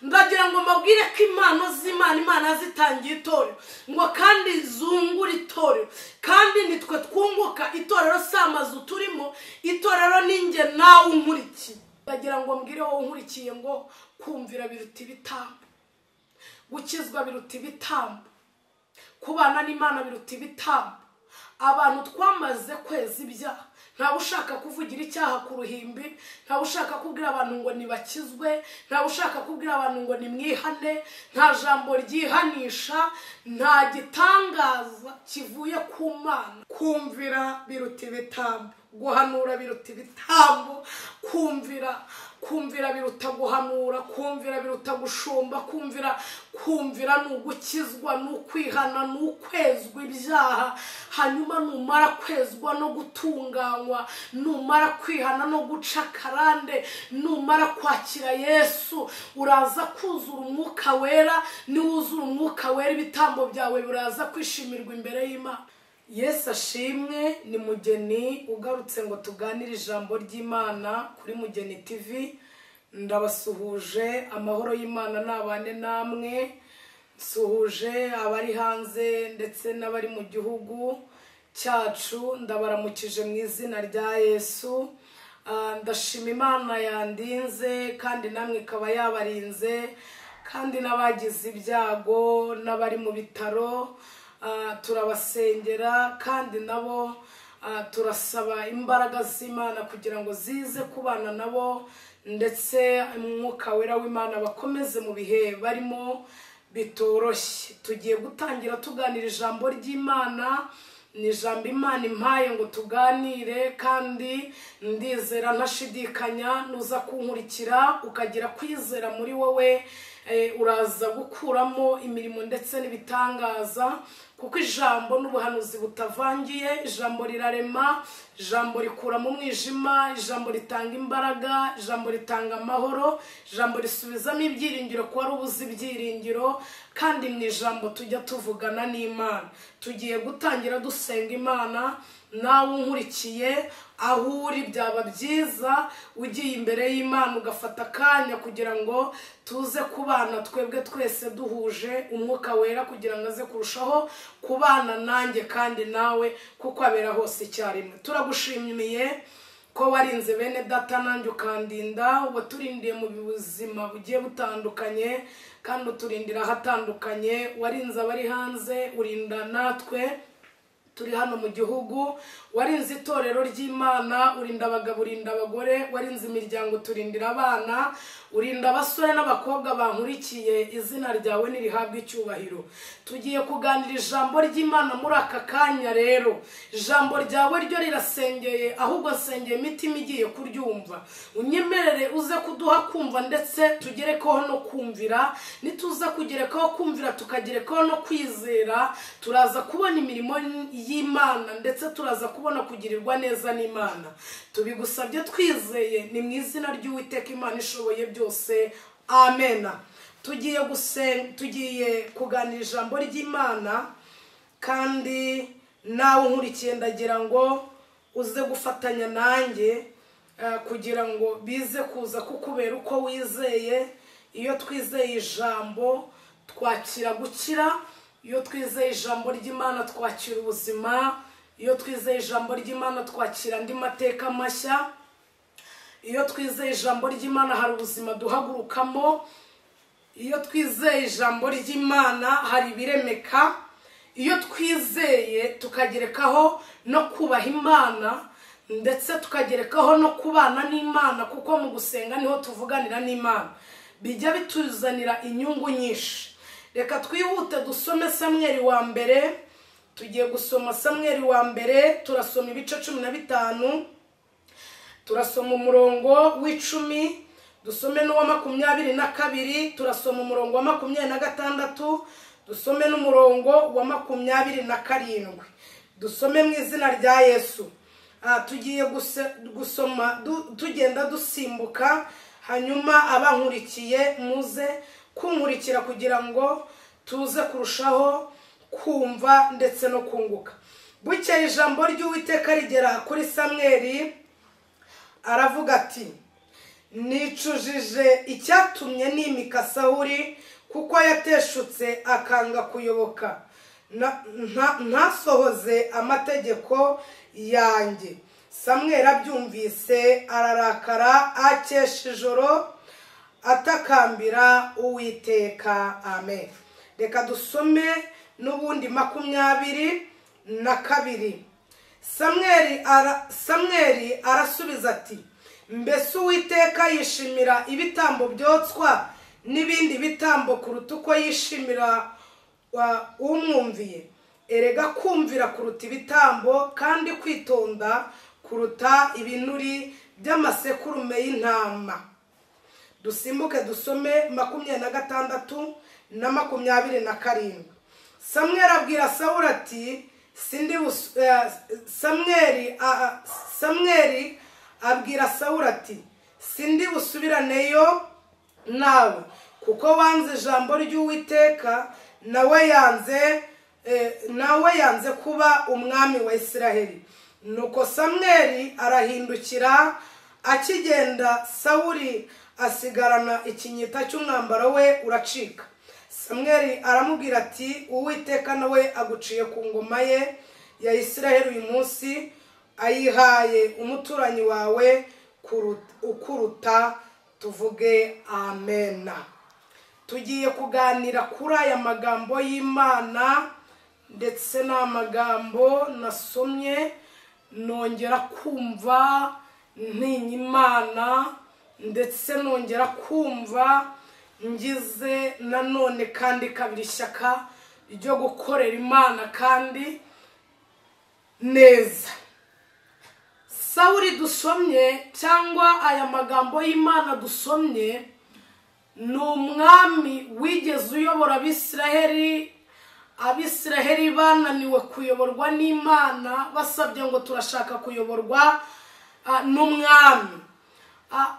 Ndagira ngo mbabwire ko impano z'Imana, Imana zitangiye itorero ngo kandi zungura itorero, kandi nitwe twunguka. Itorero si amazu turimo, itorero ninjye nawe unkurikiye. Ndagira ngo mbwire wowe unkurikiye ngo kumvira biruta ibitambo, gukizwa biruta ibitambo, kubana n'Imana biruta ibitambo. Abantu twamaze kweza ibyaha, ntawe ushaka kuvugira icyaha ku ruhimbi, ntawe ushaka kubwira abantu ngo nibakizwe, ntawe ushaka kubwira abantu ngo nimwihane. Nta jambo ryihanisha, nta gitangaza kivuye ku Mana. Kumvira biruta ibitambo, guhanura biruta ibitambo, kumvira biruta guhanura, kumvira biruta gushumba, kumvira ni ugukizwa, ni ukwihana, ni ukwezwa ibyaha. Hanyuma numara kwezwa no gutunganywa, numara kwihana no guca karande, numara kwakira Yesu, uraza kuzura umwuka wera. Niwuzura umwuka wera, ibitambo byawe biraza kwishimirwa imbere y'Imana. Yesu ashimwe. Ni Mugeni ugarutse ngo tuganire ijambo ry'Imana kuri Mugeni TV. Ndabasuhuje, amahoro y'Imana nabane namwe. Nsuhuje abari hanze ndetse n'abari mu gihugu cyacu, ndabaramukije mu izina rya Yesu. Ndashima Imana yandinze kandi namwe ikaba yabarinze, kandi n'abagize ibyago n'abari mu bitaro turabasengera, kandi nabo turasaba imbaraga z'Imana kugira ngo zize kubana nabo, ndetse umwuka wera w'Imana bakomeze mu bihe barimo bitoroshye. Tugiye gutangira tuganira ijambo ry'Imana. Ni ijambo Imana impaye ngo tuganire, kandi ndizera ntashidikanya nuza kunkurikira ukagira kwizera muri wowe, uraza gukuramo imirimo ndetse n'ibitangaza, kuko ijambo n'ubuhanuzi butavangiye. Ijambo rirarema, ijambo rikura mu mwijima, ijambo ritanga imbaraga, ijambo ritanga amahoro, ijambo risubizamo ibyiringiro ku wari ubuze ibyiringiro. Kandi mu ijambo tujya tuvugana n'Imana. Tugiye gutangira dusenga Imana. Nawe unkurikiye aho uri, byaba byiza ugiye imbere y'Imana ugafata akanya kugira ngo tuze kubana twebwe twese duhuje umwuka wera, kugira ngo aze kurushaho kubana nanjye kandi nawe, kuko abera hose icyarimwe. Turagushimiye ko warinze bene data nanjye ukandinda, waturindiye mu buzima bugiye butandukanye, kandi uturindira ahatandukanye. Warinze abari hanze, urinda natwe turi hano mu gihugu. Warinze itorero ry'Imana, urinda abagabo, urinda abagore, warinze imiryango, turindira abana, urinda abasore n'abakobwa bankurikiye. Izina ryawe nirihabwe icyubahiro. Tugiye kuganira ijambo ry'Imana muri aka kanya. Rero ijambo ryawe ryo rirasengeye, ahubwo nsengeye imitima igiye kuryumva. Unyemerere uze kuduha kumva, ndetse tugerekeho no kumvira. Nituza kugerekaho kumvira tukagerekaho no kwizera, turaza kubona imirimo y'Imana, ndetse turaza kubona kugirirwa neza n'Imana. Tubigusabye twizeye, ni mu izina ry'Uwiteka Imana ishoboye byose, amena. Tugiye kuganira ijambo ry'Imana, kandi nawe unkurikiye ndagira ngo uze gufatanya nanjye kugira ngo bize kuza kukubera uko wizeye. Iyo twizeye ijambo twakira gukira, iyo twizeye ijambo ry'Imana twakira ubuzima, iyo twizeye ijambo ry'Imana twakira andi mateka mashya, iyo twizeye ijambo ry'Imana hari ubuzima duhagurukamo, iyo twizeye ijambo ry'Imana hari ibiremeka, iyo twizeye tukagerekaho no kubaha Imana, ndetse tukagerekaho no kubana n'Imana, kuko mu gusenga niho tuvuganira n'Imana, bijya bituzanira inyungu nyinshi. Reka twihute dusome Samweli wa mbere. Tugiye gusoma Samweli wa mbere, turasoma ibice 15, turasoma umurongo w'10, dusome n'uwa 22, turasoma umurongo wa 26, dusome n'umurongo wa 27. Dusome mu izina rya Yesu. Tugiye gusoma tugenda dusimbuka, hanyuma abankurikiye muze kunkurikira kugira ngo tuze kurushaho kumva ndetse no kunguka. Bukeye ijambo ry'Uwiteka rigera kuri Samweli aravuga ati: Nicujije icyatumye nimika Sawuli, kuko yateshutse akanga kuyoboka, ntasohoze amategeko yanjye. Samweli abyumvise ararakara, akesha ijoro atakambira Uwiteka. Amen. Reka dusome n'ubundi 22. Samweli arasubiza ati: Mbese Uwiteka yishimira ibitambo byotswa n'ibindi bitambo kuruta uko yishimira umwumviye? Erega kumvira kuruta ibitambo, kandi kwitonda kuruta ibinuri by'amasekurume y'intama. Dusimbuke dusome 26 na 27. Samweli abwira Sawuli ati: Samweli abwira Sawuli ati: Sindi busubiraneyo nawe, kuko wanze ijambo ry'Uwiteka, nawe yanze kuba umwami wa Isiraheli. Nuko Samweli arahindukira akigenda, Sawuli asigarana ikinyita cy'umwambaro we uracika. Samweli aramubwira ati: Uwiteka nawe aguciye ku ngoma ye ya Isiraheli uyu munsi, ayihaye umuturanyi wawe ukuruta. Tuvuge amena. Tugiye kuganira kuri aya magambo y'Imana, ndetse n'amagambo nasomye nongera kumva ntinya Imana, ndetse nongera kumva ngize nanone kandi kabiri ishyaka ryo gukorera Imana kandi neza. Sawuli dusomye, cyangwa aya magambo y'Imana dusomye, ni umwami wigeze uyobora Abisiraheli. Abisiraheli bananiwe kuyoborwa n'Imana, basabye ngo turashaka kuyoborwa n'umwami.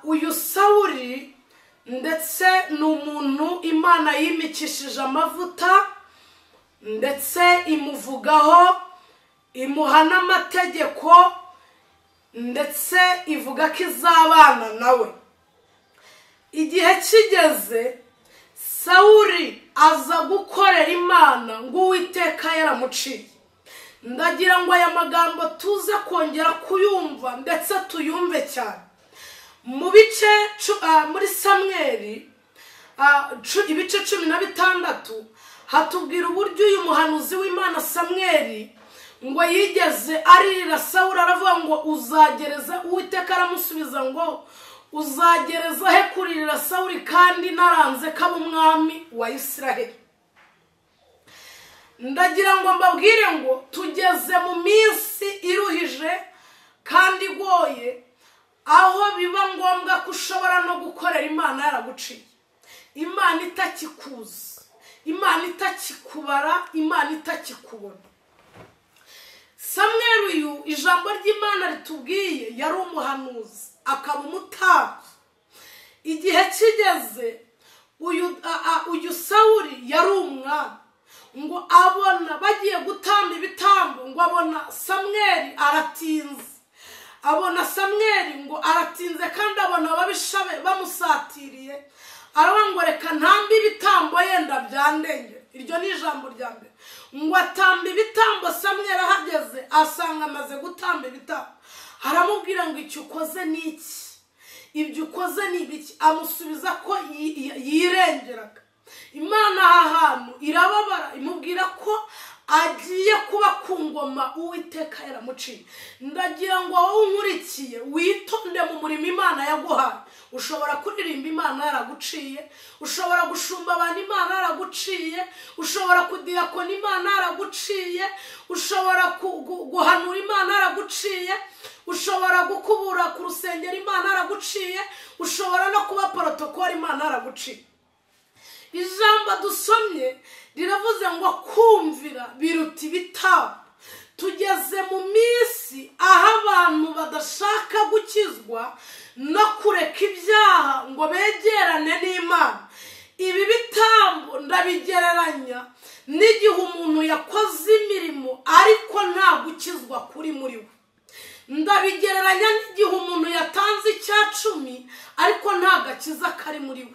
Uyu Sawuli ndetse ni umuntu Imana yimikishije amavuta, ndetse imuvugaho, imuha n'amategeko, ndetse ivuga ko izabana nawe. Igihe kigeze Sawuli aza gukorera Imana ngo Uwiteka yaramuciye. Ndagira ngo aya magambo tuze kongera kuyumva, ndetse tuyumve cyane. Mu bice muri Samweli ibice 16 hatubwira uburyo uyu muhanuzi w'Imana Samweli ngo yigeze aririra Sawuli, aravuga ngo uzagereza. Uwiteka aramusubiza ngo uzagereza he kuririra Sawuli kandi naranze kaba umwami wa Isiraheli? Ndagira ngo mbabwire ngo tugeze mu minsi iruhije kandi igoye, aho biba ngombwa ko ushobora no gukorera Imana yaraguciye, Imana itakikuza, Imana itakikubara, Imana itakikubona. Samweli uyu ijambo ry'Imana ritubwiye yari umuhanuzi akaba umutambyi. Igihe kigeze uyu Sawuli yari umwami, ngo abona bagiye gutamba ibitambo, ngo abona Samweli aratinze, abona Samweli ngo aratinze, kandi abona ababisha be bamusatiriye, aravuga ngo reka ntambe ibitambo yenda byandenge. Iryo ni ijambo rya mbere. Ngo atamba ibitambo, Samweli ahageze asanga amaze gutamba ibitambo, aramubwira ngo icyo ukoze ni iki? Ibyo ukoze ni ibiki? Amusubiza ko yirengeraga. Imana aha hantu irababara, imubwira ko agiye kuba ku ngoma Uwiteka yaramuciye. Ndagira ngo wowe unkurikiye witonde mu murimo Imana yaguhaye. Ushobora kuririmba Imana yaraguciye, ushobora gushumba abantu Imana yaraguciye, ushobora kudiyakona Imana yaraguciye, ushobora guhanura Imana yaraguciye, ushobora gukubura ku rusengero Imana yaraguciye, ushobora no kuba protocole Imana yaraguciye. Ijambo dusomye riravuze ngo kumvira biruta ibitabo. Tugeze mu minsi aho abantu badashaka gukizwa no kureka ibyaha ngo begerane n'Imana. Ibi bitambo ndabigereranya n'igihe umuntu yakoze imirimo ariko nta gukizwa kuri muri we. Ndabigereranya n'igihe umuntu yatanze 10 ariko nta gakiza kari muri we.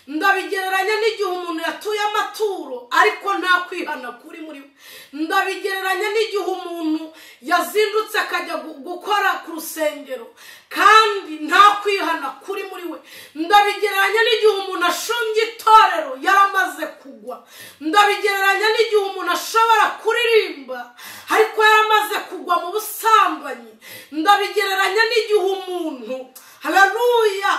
Ndabigereranya n'igihe umuntu yatuye amaturo ariko nta kwihana kuri muri we. Ndabigereranya n'igihe umuntu yazindutse akajya gukora ku rusengero kandi nta kwihana kuri muri we. Ndabigereranya n'igihe umuntu ashumbye itorero yaramaze kugwa. Ndabigereranya n'igihe umuntu ashobora kuririmba ariko yaramaze kugwa mu busambanyi. Ndabigereranya n'igihe umuntu, haleluya,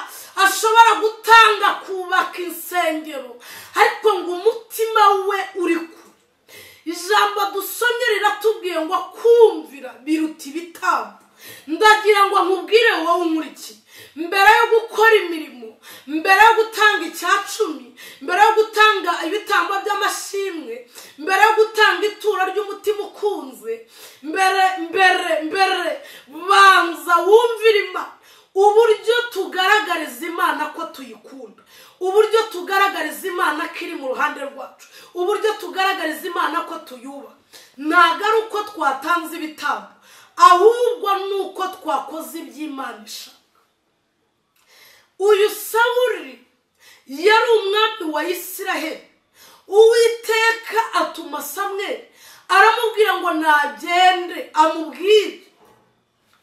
ashobora gutanga kubaka insengero ariko ngo umutima we uri kure. Ijambo dusomye riratubwiye ngo kumvira biruta ibitambo. Ndagira ngo nkubwire wowe unkurikiye, mbere yo gukora imirimo, mbere yo gutanga 10, mbere yo gutanga ibitambo by'amashimwe, mbere yo gutanga ituro ry'umutima ukunze, mbere mbere mbere banza wumvire Imana. Uburyo tugaragariza Imana ko tuyikunda, uburyo tugaragariza Imana ko iri mu ruhande rwacu, uburyo tugaragariza Imana ko tuyubaha, ntabwo ari uko twatanze ibitambo, ahubwo nuko twakoze iby'Imana ishaka. Uyu Sawuli yari umwami wa Isiraheli. Uwiteka atuma Samweli aramubwira ngo nagende amubwire,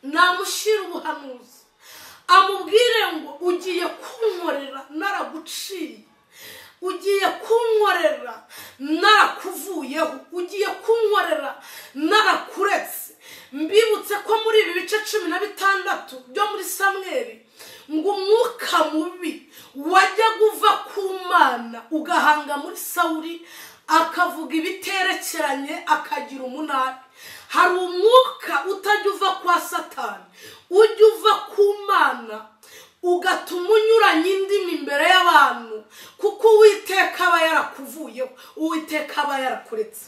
namushyira ubuhanuzi, amubwire ngo ugiye kunkorera naraguciye, ugiye kunkorera narakuvuyeho, ugiye kunkorera narakuretse. Mbibutse ko muri ibi bice 16 byo muri Samweli ngo umwuka mubi wajya guva ku Mana ugahanga muri Sawuli, akavuga ibiterekeranye, akagira umunani. Hari umwuka utajya uva kwa Satani, ujya uva ku Mana ugatuma unyuranya indimi imbere y'abantu, kuko Uwiteka aba yarakuvuyeho, Uwiteka aba yarakuretse.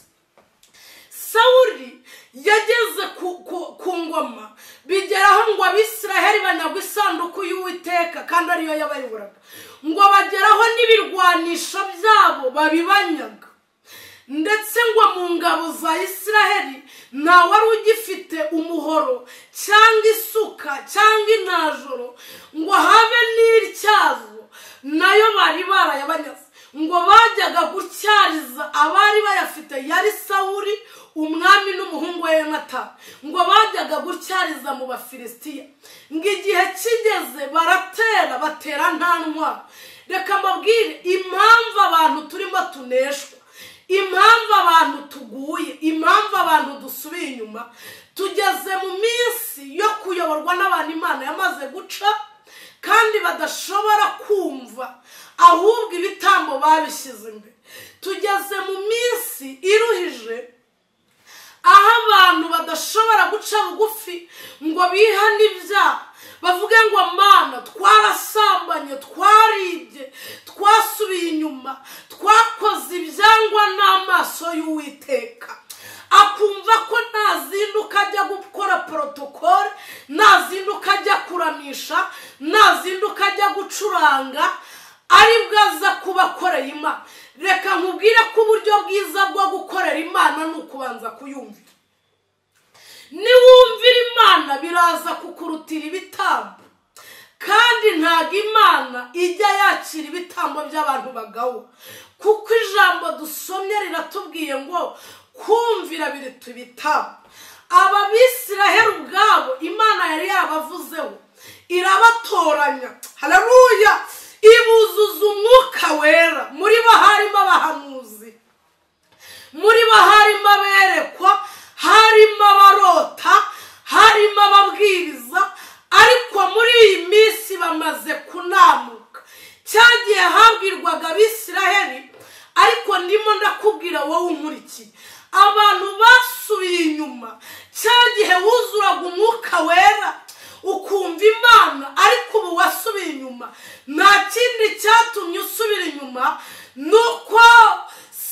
Sawuli yageze ku ngoma, bigeraho ngo Abisiraheli banyagwa isanduku y'Uwiteka kandi ariyo yabayoboraga, ngo bageraho n'ibirwanisho byabo babibanyaga. Ndetse ngo mu ngabo za Isiraheli nta wari ugifite umuhoro cyangwa isuka cyangwa intajoro ngo habe n'ityazo, nayo bari barayabanyaze. Ngo bajyaga gutyariza abari bayafite, yari Sawuli umwami n'umuhungu we Yonatani, ngo bajyaga gutyariza mu Bafilisitiya. Ngo igihe kigeze baratera, batera nta ntwaro. Reka mbabwire impamvu abantu turimo tuneshwa, impamvu abantu tuguye, impamvu abantu dusubiye inyuma. Tugeze mu minsi yo kuyoborwa n'abantu Imana yamaze guca kandi badashobora kumva, ahubwo ibitambo babishyize imbere. Tugeze mu minsi iruhije aho abantu badashobora guca bugufi ngo bihane ibyaha, bavuge ngo Mana twarasambanye, twaribye, twasubiye inyuma, twakoze ibyangwa n'amaso y'Uwiteka. Akumva ko nazinduka ajya gukora protokole, nazinduka ajya kuramisha, nazinduka ajya gucuranga, aribwo aza kuba akoreye Imana. Reka nkubwire ko uburyo bwiza bwo gukorera Imana ni ukubanza kuyumvira. Niwumvira Imana biraza kukurutira ibitambo, kandi ntabwo Imana ijya yakira ibitambo by'abantu bagawa, kuko ijambo dusomye riratubwiye ngo kumvira biruta ibitambo. Aba Bisiraheli ubwabo Imana yari yabavuzeho, irabatoranya, haleluya, ibuzuza umwuka wera. Muri bo harimo abahanuzi, muri bo harimo aberekwa, harimo abarota, harimo ababwiriza, ariko muri iyi minsi bamaze kunamuka. Cyagiye habwirwaga Abisiraheli, ariko ndimo ndakubwira wowe unkurikiye, abantu basubiye inyuma. Cyagihe wuzuraga umwuka wera ukumva Imana, ariko ubu wasubiye inyuma. Nta kindi cyatumye usubira inyuma nuko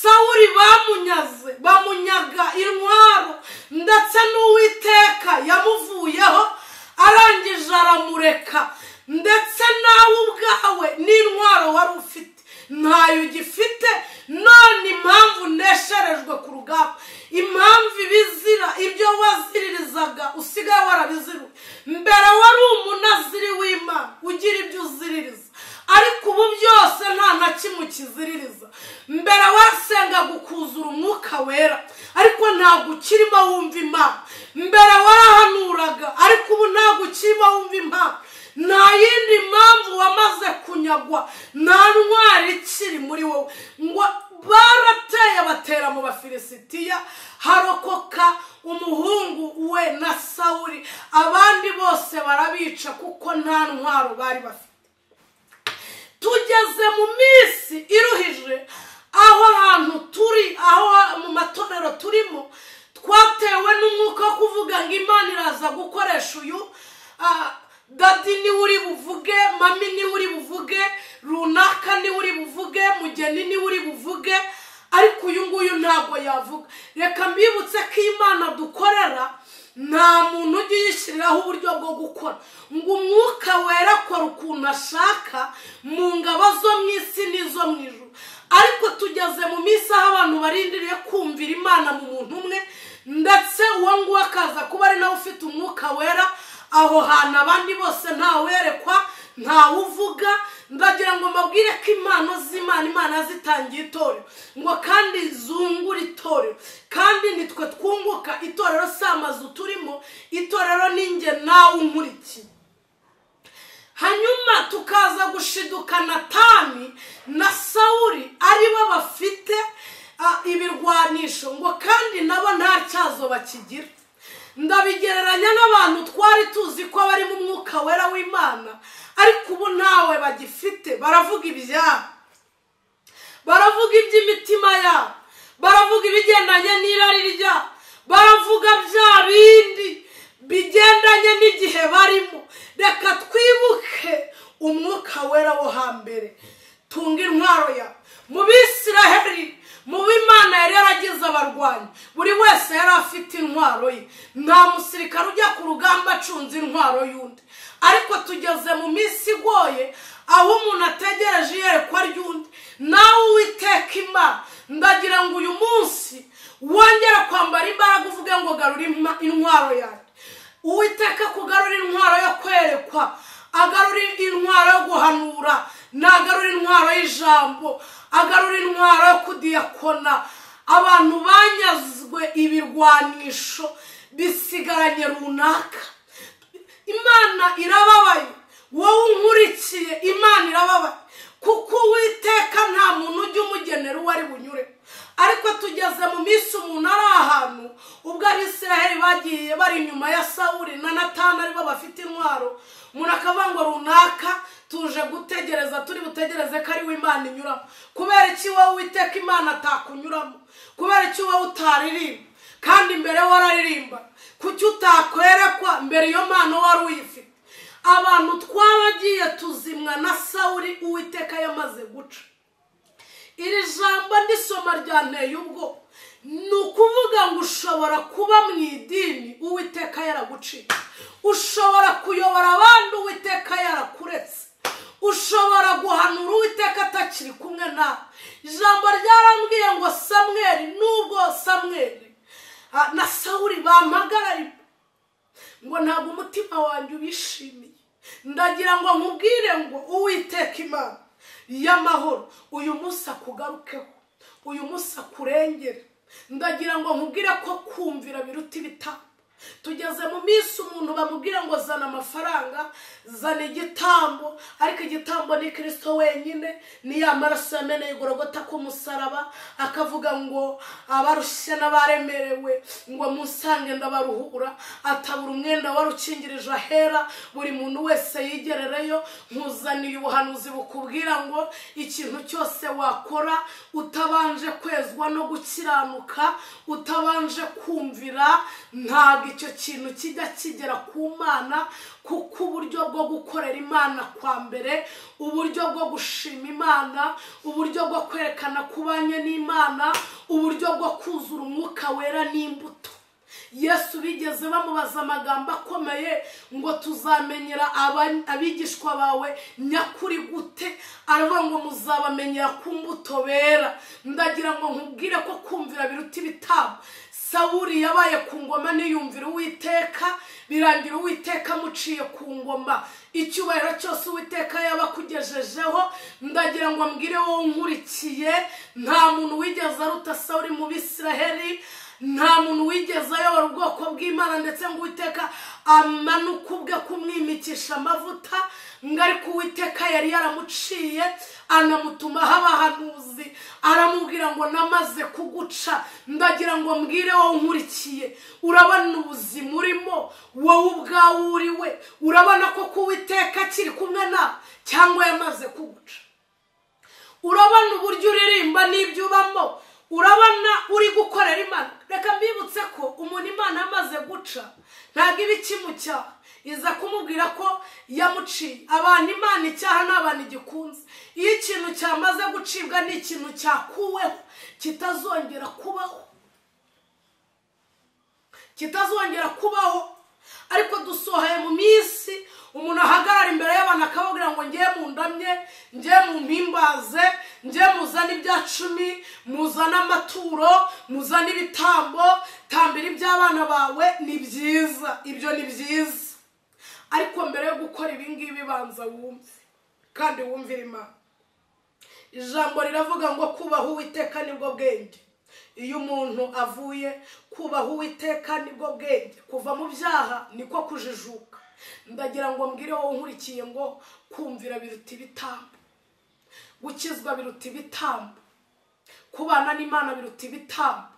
Sawuli bamunyaze, bamunyaga intwaro, ndetse n'Uwiteka yamuvuyeho arangije aramureka. Ndetse nawe ubwawe n'intwaro wari ufite ntayo ugifite. None impamvu nesherejwe ku rugamba, impamvu ibizira ibyo waziririzaga usigaye warabiziruye, Mbere wari umunaziri w'Imana ugira ibyo uziririza, ariko ubu byose nta na kimwe ukiziririza. Mbere wasenga gukuzura umwuka wera, ariko ntabwo ukirimo wumva Imana. Mbere warahanuraga, ariko ubu ntabwo ukirimo wumva Imana. Nta yindi mpamvu, wamaze kunyagwa, nta ntwari ikiri muri wowe. Ngo barateye batera mu Bafilisitiya, harokoka umuhungu we na Sawuli, abandi bose barabica kuko nta ntwaro bari bafite. Tugeze mu minsi iruhije, aho hantu turi, aho mu matorero turimo, twatewe n'umwuka wo kuvuga ngo Imana iraza gukoresha uyu dadi niwe uri buvuge, mami niwe uri buvuge, runaka niwe uri buvuge, mugeni niwe uri buvuge, ariko uyu nguyu ntabwo yavuga. Reka mbibutse ko Imana dukorera nta muntu ujya uyishyiriraho uburyo bwo gukora, ngo umwuka wera akora ukuntu ashaka mu ngabo zo mu isi n'izo mu ijuru. Ariko tugeze mu minsi aho abantu barindiriye kumvira Imana mu muntu umwe, ndetse uwo nguwo akaza kuba ari nawe ufite umwuka wera. Aho hantu abandi bose ntawerekwa, ntawuvuga. Ndagira ngo mbabwire ko impano z'Imana, Imana zitangiye itorero, ngo kandi zungura itorero, kandi nitwe twunguka. Itorero si amazu turimo, itorero ni njye nawe unkurikiye. Hanyuma tukaza gushiduka Natani na Sawuli aribo bafite ibirwanisho, ngo kandi nabo nta cyazo bakigira. Ndabigereranya n'abantu twari tuzi ko bari mu mwuka wera w'Imana, ariko ubu ntawe bagifite. Baravuga ibyabo, baravuga iby'imitima yabo, baravuga ibigendanye n'irari ryabo, baravuga bya bindi bigendanye n'igihe barimo. Reka twibuke umwuka wera wo hambere, tunga intwaro yawe. Mu Bisiraheli, mu b'Imana yari yaragize abarwanyi, buri wese yari afite intwaro ye. Nta musirikare ujya ku rugamba acunze intwaro y'undi. Ariko tugeze mu minsi igoye, aho umuntu ategereje iyerekwa ry'undi. Nawe Uwiteka Imana, ndagira ngo uyu munsi wongere kwambara imbaraga, uvuge ngo garura intwaro yanjye. Uwiteka kugarura intwaro yo kwerekwa, agarura intwaro yo guhanura, nagarura intwaro y'ijambo, agarura intwaro yo kudiyakona. Abantu banyazwe ibirwanisho bisigaranye runaka. Imana irababaye, wowe unkurikiye, Imana irababaye, kuko Uwiteka nta muntu ujya umugenera uwo ari bunyure. Ariko tugeze mu minsi umuntu ari ahantu, ubwo Abisiraheli bagiye bari inyuma ya Sawuli na Natani aribo bafite intwaro, umuntu akavuga ngo runaka tuje gutegereza, turi butegereze ko ari we Imana inyuramo. Kubera iki wowe Uwiteka Imana atakunyuramo? Kubera iki wowe utaririmba kandi mbere wararirimba? Kuki utakwerekwa mbere iyo mpano wari uyifite? Abantu twabagiye tuzimwa na Sawuli Uwiteka yamaze guca. Iri jambo ndisoma ryanteye ubwo, ni ukuvuga ngo ushobora kuba mu idini Uwiteka yaraguciye, ushobora kuyobora abandi Uwiteka yarakuretse, ushobora guhanura Uwiteka atakiri kumwe nawe. Ijambo ryarambwiye ngo Samweli, nubwo Samweli na Sawuli bampagarariye, ngo ntabwo umutima wanjye ubishimiye. Ndagira ngo nkubwire ngo Uwiteka Imana y'amahoro uyu munsi akugarukeho, uyu munsi akurengere. Ndagira ngo nkubwire ko kumvira biruta ibitambo. Tugeze mu minsi umuntu bamubwira ngo zana amafaranga, zana igitambo, ariko igitambo ni Kristo wenyine, ni ya maraso yameneye Golgotha ku musaraba, akavuga ngo abarushye n'abaremerewe ngo musange ndabaruhura, atabura umwenda warukingirije ahera, buri muntu wese yigerereyo. Nkuzaniye ubuhanuzi bukubwira ngo ikintu cyose wakora utabanje kwezwa no gukiranuka, utabanje kumvira, ntabwo icyo kintu kijya kigera ku Mana. Kuko uburyo bwo gukorera Imana kwa mbere, uburyo bwo gushima Imana, uburyo bwo kwerekana kubanye n'Imana, uburyo bwo kuzura umwuka wera n'imbuto. Yesu bigeze bamubaza amagambo akomeye ngo tuzamenyera abigishwa bawe nyakuri gute? Aravuga ngo muzabamenyera ku mbuto bera. Ndagira ngo nkubwire ko kumvira biruta ibitambo. Sawuli yabaye ku ngoma niyumvira Uwiteka, birangira Uwiteka amuciye ku ngoma. Icyubahiro cyose Uwiteka yabakugejejeho, ndagira ngo mbwire wowe unkurikiye, nta muntu wigeze aruta Sawuli mu Bisiraheli, nta muntu wigeze ayobora ubwoko bw'Imana ndetse ngo Uwiteka amanuke ubwe kumwimikisha amavuta, ngo ariko Uwiteka yari yaramuciye anamutumaho abahanuzi, aramubwira ngo namaze kuguca. Ndagira ngo mbwire wowe unkurikiye, urabona ubuzima urimo wowe ubwawe uriwe, urabona ko Uwiteka akiri kumwe nawe cyangwa yamaze kuguca. Urabona uburyo uririmba n'ibyo ubamo, urabona uri gukorera Imana. Reka mbibutse ko umuntu Imana amaze guca ntabwo iba ikimucyaha, iza kumubwira ko yamuciye. Abantu Imana icyaha n'abantu igikunze. Iyo ikintu cyamaze gucibwa ni ikintu cyakuweho kitazongera kubaho, kitazongera kubaho. Ariko dusohoye mu minsi umuntu ahagarara imbere y'abantu akababwira ngo ngiye mundamye, ngiye mumpimbaze, ngiye muzane ibya cumi, muzane amaturo, muzane ibitambo, tambira iby'abana bawe. Ni byiza, ibyo ni byiza, ariko mbere yo gukora ibi ngibi banza wumve kandi wumvire Imana. Ijambo riravuga ngo kubaha Uwiteka nibwo bwenge. Iyo umuntu avuye kubaha Uwiteka nibwo bwenge, kuva mu byaha niko kujijuka. Ndagira ngo mbwire wowe unkurikiye ngo kumvira biruta ibitambo, gukizwa biruta ibitambo, kubana n'Imana biruta ibitambo.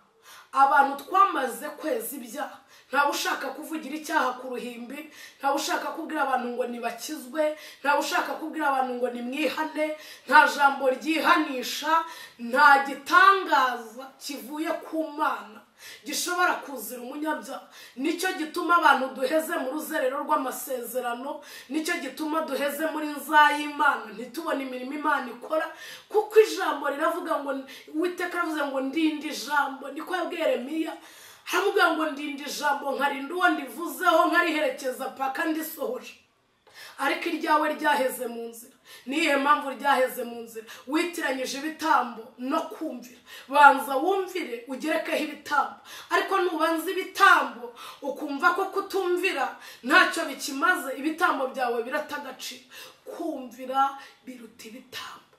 Abantu twamaze kweza ibyaha, ntawe ushaka kuvugira icyaha ku ruhimbi, ntawe ushaka kubwira abantu ngo nibakizwe, ntawe ushaka kubwira abantu ngo nimwihane, nta jambo ryihanisha, nta gitangaza kivuye ku Mana gishobora kuzira umunyabyaha. Nicyo gituma abantu duheze mu ruzerero rw'amasezerano, nicyo gituma duheze muri nzay'Imana, ntitubone imirimo Imana ikora, kuko ijambo riravuga ngo Uwiteka aravuze ngo ndinde ijambo, niko yabwiye Yeremiya, aramubwira ngo ndinde ijambo nkarinda uwo ndivuzeho nkariherekeza paka ndisohoje. Ariko iryawe ryaheze mu nzira. Niyihe mpamvu ryaheze mu nzira? Witiranyije ibitambo no kumvira. Banza wumvire ugerekeho ibitambo, ariko nubanza ibitambo ukumva ko kutumvira ntacyo bikimaze, ibitambo byawe birata agaciro. Kumvira biruta ibitambo.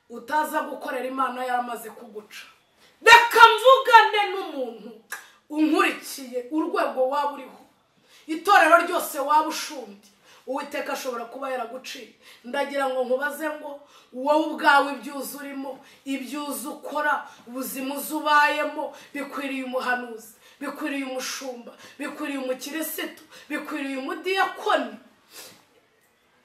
Utaza gukorera Imana yaramaze kuguca. Reka mvugane n'umuntu unkurikiye, urwego waba uriho, itorero ryose waba ushumbye, Uwiteka ashobora kuba yaraguciye. Ndagira ngo nkubaze ngo wowe ubwawe ibyuzi urimo, ibyuzi ukora, ubuzima uzubayemo, bikwiriye umuhanuzi, bikwiriye umushumba, bikwiriye umukirisitu, bikwiriye umudiyakoni.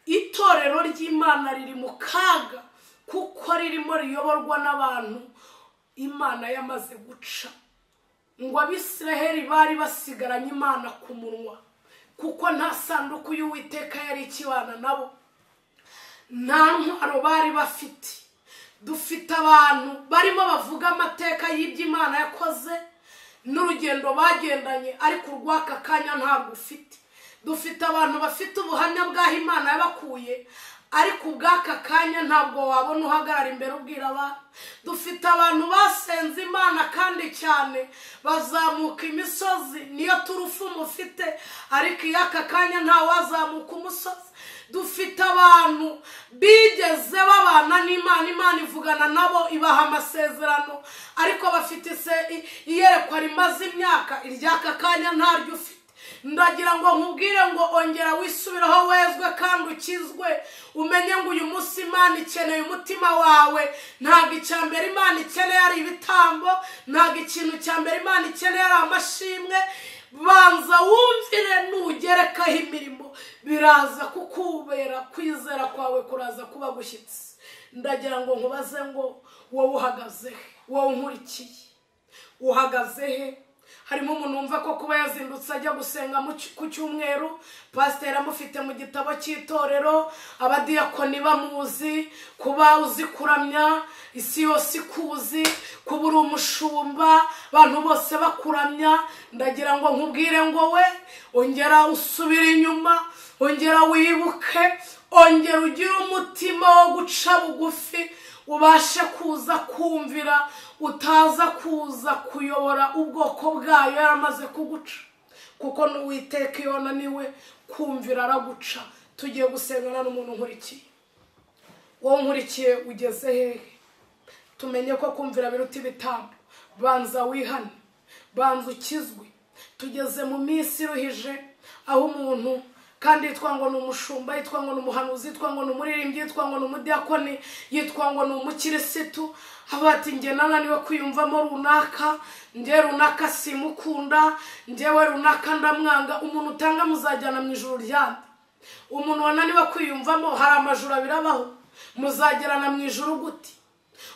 Itorero ry'Imana riri mu kaga kuko ririmo riyoborwa n'abantu Imana yamaze guca. Ngo Abisiraheli bari basigaranye Imana ku munwa, kuko nta sanduku y'Uwiteka yari ikibana nabo, nta ntwaro bari bafite. Dufite abantu barimo bavuga amateka y'ibyo Imana yakoze n'urugendo bagendanye, ariko urw'aka kanya ntabwo ufite. Dufite abantu bafite ubuhamya bw'aho Imana yabakuye, ariko ubw'aka kanya ntabwo wabona uhagarara imbere ubwira abantu. Dufite abantu basenze Imana kandi cyane, bazamuka imisozi, niyo turufu mufite, ariko iy'aka kanya ntawazamuka umusozi. Dufite abantu bigeze babana n'Imana, Imana ivugana nabo ibaha amasezerano, ariko bafite iyerekwa rimaze imyaka, iry'aka kanya ntaryo ufite. Ndagira ngo nkubwire ngo ongera wisubiraho wezwe kandi ukizwe, umenye ngo uyu munsi Imana ikeneye umutima wawe. Ntabwo icya mbere Imana ikeneye ari ibitambo, ntabwo ikintu cya mbere Imana ikeneye ari amashimwe. Banza wumvire nugerekaho imirimo, biraza kukubera, kwizera kwawe kuraza kuba gushyitse. Ndagira ngo nkubaze ngo wowe uhagaze he? Wowe unkurikiye uhagaze he? Harimo umuntu wumva ko kuba yazindutse ajya gusenga ku cyumweru, pasiteri amufite mu gitabo cy'itorero, abadiyakoni bamuzi, kuba uzi kuramya isi yose ikuzi, kuba uri umushumba abantu bose bakuramya. Ndagira ngo nkubwire ngo we ongera usubire inyuma, ongera wibuke, ongera ugire umutima wo guca bugufi, ubashe kuza kumvira. Utaza kuza kuyobora ubwoko bwayo yaramaze kuguca, kuko n'Uwiteka iyo ananiwe kumvira araguca. Tugiye gusengana n'umuntu nkurikiye. Wowe nkurikiye ugeze hehe? Tumenye ko kumvira biruta ibitambo. Banza wihane, banza ukizwe. Tugeze mu minsi iruhije aho umuntu kandi yitwa ngo ni umushumba, yitwa ngo ni umuhanuzi, yitwa ngo ni umuririmbyi, yitwa ngo ni umudiyakoni, yitwa ngo ni umukirisitu, aba ati njye nananiwe kwiyumvamo runaka, njye runaka simukunda, njyewe runaka ndamwanga. Umuntu utanga muzajyana mu ijuru ryande? Umuntu wananiwe kwiyumvamo, hari amajuru abiri abaho, muzagerana mu ijuru gute?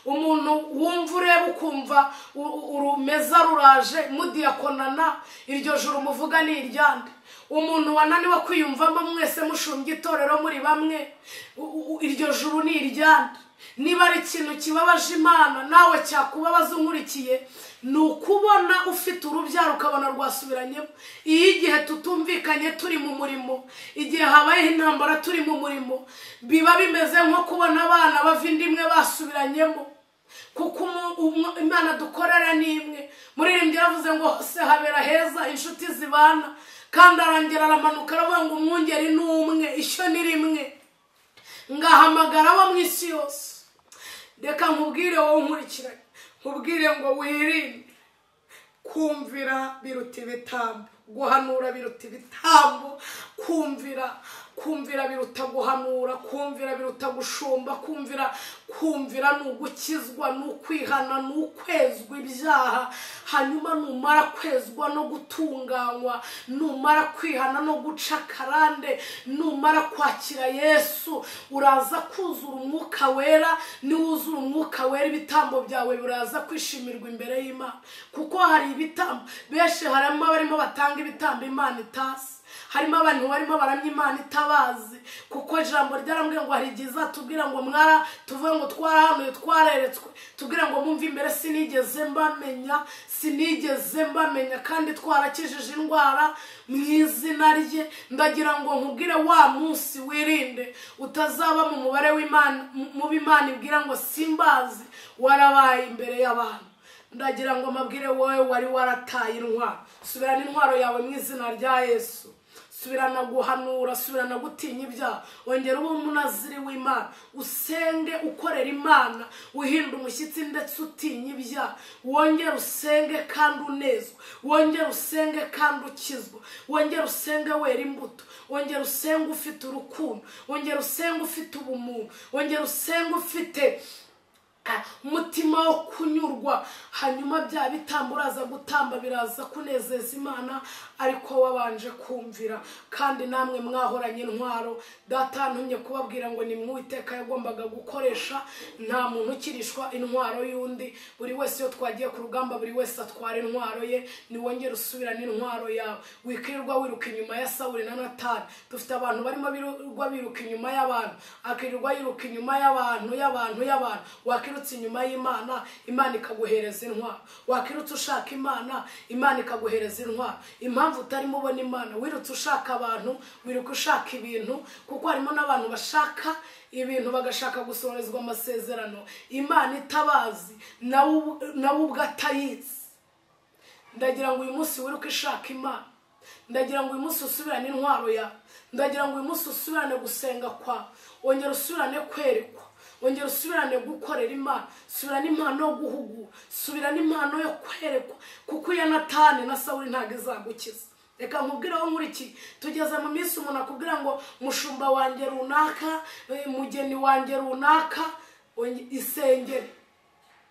Umuntu wumva ureba ukumva urumeza ruraje mudiyakonana, iryo juru muvuga ni iryande? Umuntu wananiwe kwiyumvamo mwese mushumbye itorero muri bamwe, iryo juru ni iryande? Niba ari ikintu kibabaje Imana nawe cyakubabaza unkurikiye, ni ukubona ufite urubyaro ukabona rwasubiranyemo. Iyo igihe tutumvikanye turi mu murimo, igihe habayeho intambara turi mu murimo, biba bimeze nko kubona abana bava inda imwe basubiranyemo, kuko Imana dukorera ni imwe. Muririmbyi yaravuze ngo hose habera heza inshuti zibana, kandi arongera aramanuka aravuga ngo umwungeri ni umwe, ishyo ni rimwe, ngahamagara abo mu isi yose. Reka nkubwire wowe nkurikiranye, nkubwire ngo wirinde. Kumvira biruta ibitambo, guhanura biruta ibitambo, kumvira biruta guhanura, kumvira biruta gushumba, kumvira ni ugukizwa, ni ukwihana, ni ukwezwa ibyaha. Hanyuma numara kwezwa no gutunganywa, numara kwihana no guca karande, numara kwakira Yesu, uraza kuzura umwuka wera. Niwuzura umwuka wera, ibitambo byawe biraza kwishimirwa imbere y'Imana. Kuko hari ibitambo benshi, harimo abarimo batanga ibitambo Imana itazi, harimo abantu barimo baramya Imana itabazi, kuko ijambo ryarambwiye ngo hari igihe izatubwira ngo mwara tuvuge ngo twarahanuye, twareretswe, tubwira ngo mumve imbere sinigeze mbamenya, sinigeze mbamenya, kandi twarakijije indwara mu izina rye. Ndagira ngo nkubwire wa munsi wirinde utazaba mu mubare w'Imana, mu b'Imana ibwira ngo simbazi, warabaye imbere y'abantu. Ndagira ngo mabwire wowe wari warataye intwaro, subirana intwaro yawe mu izina rya Yesu. Subirana guhanura, subirana gutinya ibyaha, wongera ube umunaziri w'Imana, usenge ukorera Imana, uhinda umushyitsi ndetse utinya ibyaha. Wongere usenge kandi unezwe, wongere usenge kandi ukizwa, wongere usenge wera imbuto, wongere usenge ufite urukundo, wongere usenge ufite ubumuntu, wongere usenge ufite umutima wo kunyurwa. Hanyuma bya bitambo uraza gutamba biraza kunezeza Imana, ariko wabanje kumvira. Kandi namwe mwahoranye intwaro. Data ntumye kubabwira ngo ni mw'Uwiteka yagombaga gukoresha, nta muntu ukirishwa intwaro y'undi. Buri wese iyo twagiye ku rugamba, buri wese atwara intwaro ye. Niwongere usubirane intwaro yawe, wikirirwa wiruka inyuma ya Sawuli na Natani. Dufite abantu barimo birirwa biruka inyuma y'abantu, akirirwa yiruka inyuma y'abantu y'abantu y'abantu. Wakirutse inyuma y'Imana, Imana ikaguhereza intwaro. Wakirutse ushaka Imana, Imana ikaguhereza intwaro. Impamvu utarimo ubona Imana, wirutse ushaka abantu, wiruka ushaka ibintu, kuko harimo n'abantu bashaka ibintu bagashaka gusohorezwa amasezerano Imana itabazi, nawe ubwo atayizi. Ndagira ngo uyu munsi wiruke ushaka Imana, ndagira ngo uyu munsi usubirane intwaro yawe, ndagira ngo uyu munsi usubirane gusenga kwawe, wongere usubirane kwerekwa, wongere usubirane gukorera Imana, subirane impano yo guhugura, subirane impano yo kwerekwa, kuko iya Natani na Sawuli ntabwo izagukiza. Reka nkubwire aho nkurikiye, tugeze mu minsi umuntu akubwira ngo mushumba wanjye runaka, mugeni wanjye runaka, isengere,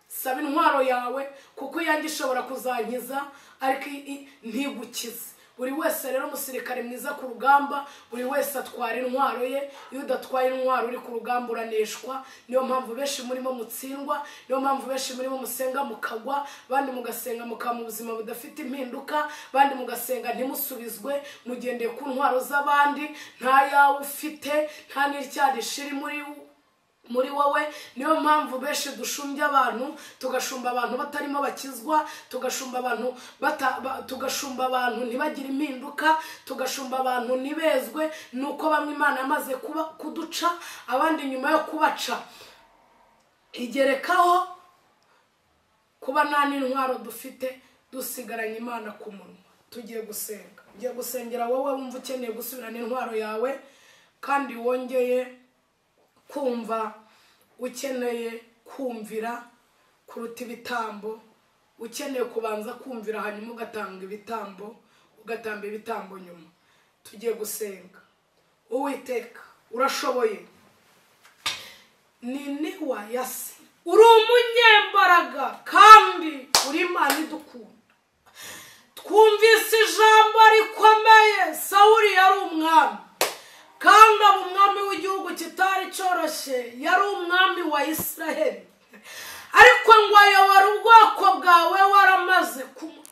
saba intwaro yawe, kuko iyanjye ishobora kuzankiza ariko ntigukize. Buri wese rero umusirikare mwiza ku rugamba, buri wese atwara intwaro ye. Iyo udatwaye intwaro uri ku rugamba uraneshwa. Niyo mpamvu benshi murimo mutsindwa, niyo mpamvu benshi murimo musenga mukagwa, bandi mugasenga mukaba mu buzima budafite impinduka, bandi mugasenga ntimusubizwe, mugendeye ku ntwaro z'abandi, nta yawe ufite, nta n'icyaha muri wowe. Niyo mpamvu benshi dushumbya abantu, tugashumba abantu batarimo bakizwa, tugashumba abantu tugashumba abantu ntibagire impinduka, tugashumba abantu ntibezwe. Nuko bamwe Imana yamaze kuduca, abandi nyuma yo kubaca igerekaho Kuba nta n'intwaro dufite, dusigaranye Imana ku munwa. Tugiye gusenga. Ugiye gusengera wowe wumva ukeneye gusubirana intwaro yawe, kandi wongeye kumva ukeneye kumvira kuruta ibitambo, ukeneye kubanza kumvira hanyuma ugatanga ibitambo, ugatamba ibitambo nyuma. Tugiye gusenga. Uwiteka urashoboye, niniwa yasi, uri umunyembaraga kandi uri Imana idukunda. Twumvise ijambo rikomeye. Sawuli yari umwami, kandi aba umwami w'igihugu kitari cyoroshye, yari umwami wa Israheli, ariko ngo ayobora ubwoko bwawe waramaze kumuca,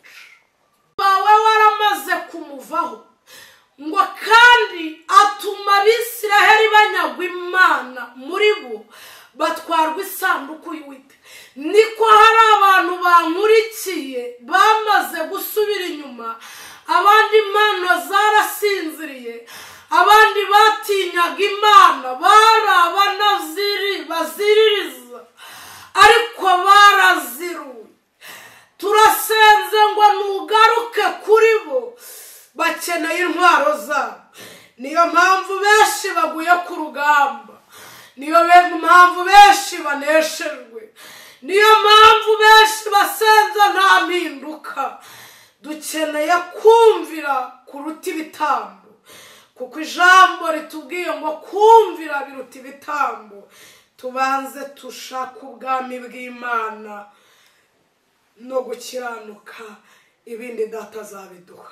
bawe waramaze kumuvaho, ngo kandi atuma Abisiraheli banyagwa Imana muri bo, batwarwa isanduku y'Uwiteka. Niko hari abantu bankurikiye bamaze gusubira inyuma, abandi impano zarasinziriye, abandi batinyaga Imana, bari abanaziri baziririza, ariko baraziruye. Turasenze ngo nugaruke kuri bo, bakeneye intwaro zabo. Niyo mpamvu benshi baguye ku rugamba, niyo mpamvu benshi baneshejwe, niyo mpamvu benshi basenza nta mpinduka. Dukeneye kumvira kuruta ibitambo, kuko ijambo ritubwiye ngo kumvira biruta ibitambo. Tubanze tushake ubwami bw'Imana no gukiranuka, ibindi Data azabiduha,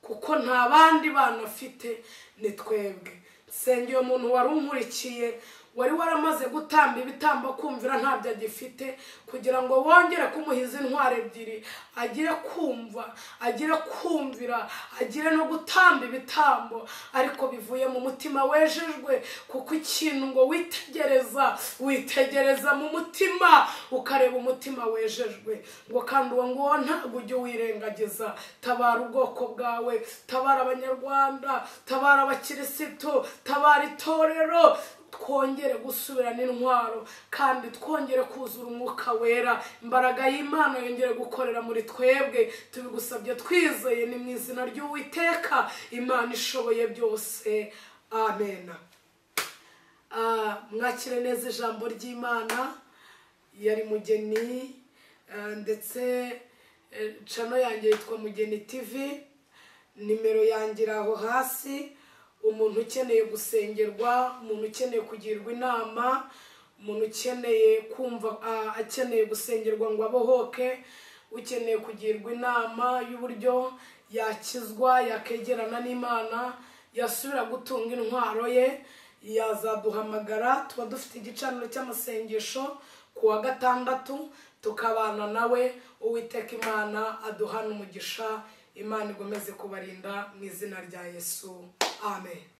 kuko nta bandi bana afite, ni twebwe. Nsengeye umuntu wari unkurikiye, wari waramaze gutamba ibitambo, kumvira ntabyo agifite, kugira ngo wongere kumuhiza intwaro ebyiri, agire kumva, agire kumvira, agire no gutamba ibitambo, ariko bivuye mu mutima wejejwe. Kuko ikintu ngo witegereza, witegereza mu mutima, ukareba umutima wejejwe, ngo kandi uwo nguwo ntabwo ujye wirengagiza. Tabara ubwoko bwawe, tabara Abanyarwanda, tabara abakirisitu, tabara itorero, twongere gusubirana intwaro, kandi twongere kuzura umwuka wera, imbaraga y'Imana yongere gukorera muri twebwe. Tubigusabye twizeye, ni mu izina ry'Uwiteka Imana ishoboye byose, amen. Mwakire neza ijambo ry'Imana. Yari Mugeni, ndetse channel yanjye yitwa Mugeni TV, nimero yanjye iri aho hasi. Umuntu ukeneye gusengerwa, umuntu ukeneye kugirwa inama, umuntu ukeneye kumva, akeneye gusengerwa ngo abohoke, ukeneye kugirwa inama y'uburyo yakizwa, yakegerana n'Imana, yasubira gutunga intwaro ye, yazaduhamagara. Tuba dufite igicaniro cy'amasengesho ku wa gatandatu, tukabana nawe. Uwiteka Imana aduhana umugisha. Imana igomeze kubarinda mu izina rya Yesu, amen.